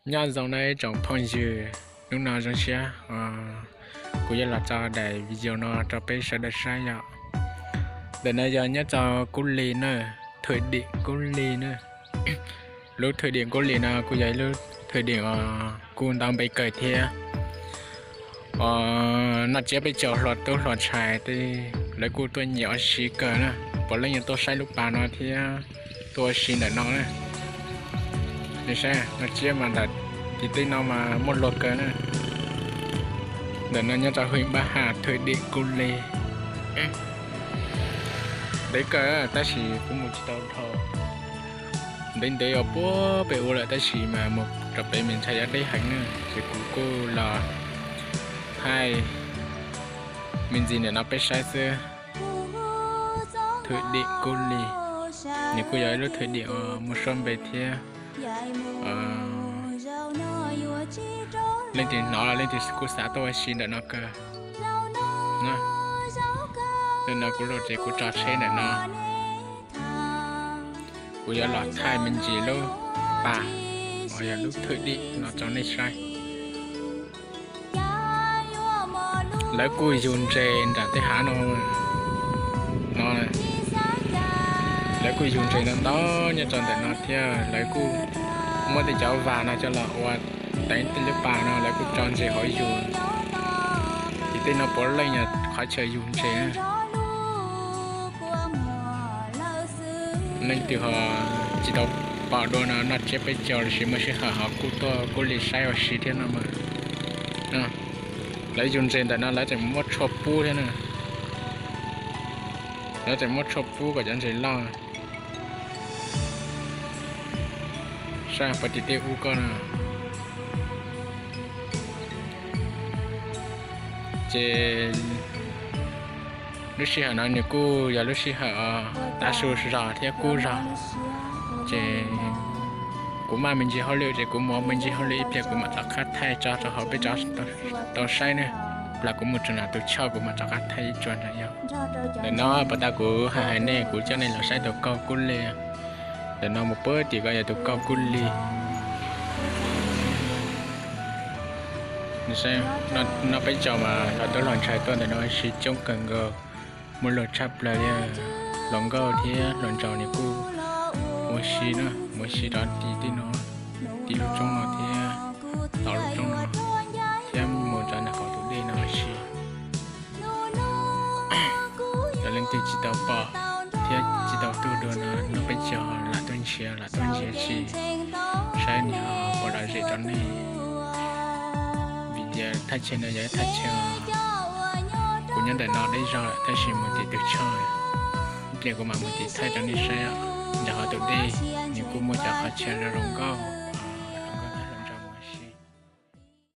Nyob zoo nawb ib tsoom phooj ywg, hnub no zoo siab kuv yuav los tso daim video no rau peb sawv daws saib yom. Ntawm no yog nyob rau Kub Lis na, thwm dim Kub Lis na. Lub thwm dim Kub Lis no kuj yog ib lub thwm dim kuj ntau npe kawg thiab. Noj tsiab peb caug hluas tub hluas ntxhais tej lawv kuj tuaj nyiam ua si kawg na, puav leej yog tuaj saib lub pas no thiab tuaj ua si ntawm no na. Nws saib noj tsiab mas ntawm tim tej no mas muaj luag kawg na. Ntawm no nyob rau hwj Npab Has thwm dim Kub Lis. Ntev kawg tab sis kuv mus tsis tau dhau. Ntev ntev uas puag pem ub lawm tab sis mas mus rau pem me ntshai yuav deb heev na, ces kuv kuj los thaij me ntsis ntawm no peb saib xwb. Thwm dim Kub Lis, nws kuj yog ib lub thwm dim uas muaj suab npe thiab. Leej twg hnov los leej twg kuj xav tuaj ua si ntawm no kawg. Ntawm no kuv los ces kuv tso tsheb ntawm no. Kuv yuav los thaij me ntsis lub pas uas yog lub thwm dim no rau nej saib. Lawv kuj yug ntses nram tej hav no, no, lawv kuj yug ntses ntau ntau nyob rau ntawm no thiab lawv kuj muab tej cov vas no coj los ua teev tej lub pas no lawv kuj tso ntses hauv yug. Ces tej no puav leej yog qhov chaw yug ntses na. Leej twg ho tsis tau pom dua no noj tsiab peb caug los sis muaj sij hawm ho kuj tuaj Kub Lis saib ua si thiab no mas. Lawv yug ntses ntawm no lawv tseem muab tshuaj pub thiab na. Lawv tseem muab tshuaj pub kom cov ntses loj. Saib puag tim tej ub ko na. Ces lub sij hawm no nws kuj yog lub sij hawm tav su zog thiab kub zog, ces kuv maj me ntsis hauj lwm ces kuv mus ua me ntsis hauj lwm ib pliag kuv mam rov qab thaij tso rau hauv peb tau saib na. Plas kuv mus txog nram tus choj kuv mam rov qab thaij ib tsuag ntawd yog. Ntawm no puas tas kuv hais hais nej kuv coj nej los saib tus kauj Kub Lis. Ntawm no mus puag tim ko yog tus kauj Kub Lis. Noj peb caug mas hluas tub hluas ntxhais tuaj ntawm no ua si coob kawg nkaus, muaj luag tshaj plaws li hluas nkauj thiab hluas nraug nws kuj ua si na, mus ua si rau tim tej no, tim lub roob no thiab tom lub roob no thiab mus rau nram qab tus dej no ua si. Yog leej twg tsis tau pom thiab tsis tau tuaj dua no noj peb caug lam tuaj nrhiav lam tuaj nrhiav tsis saib nws ho puas lom zem rau nej. Vim tias thaj chaw no yog ib thaj chaw kuv nyob ntawm no deb zog lawm tab sis mus tim tus choj, ib pliag kuv mam mus tim thaij rau nej saib. Nram qab tus dej nws kuj muaj cov qhov chaw zoo zoo nkauj.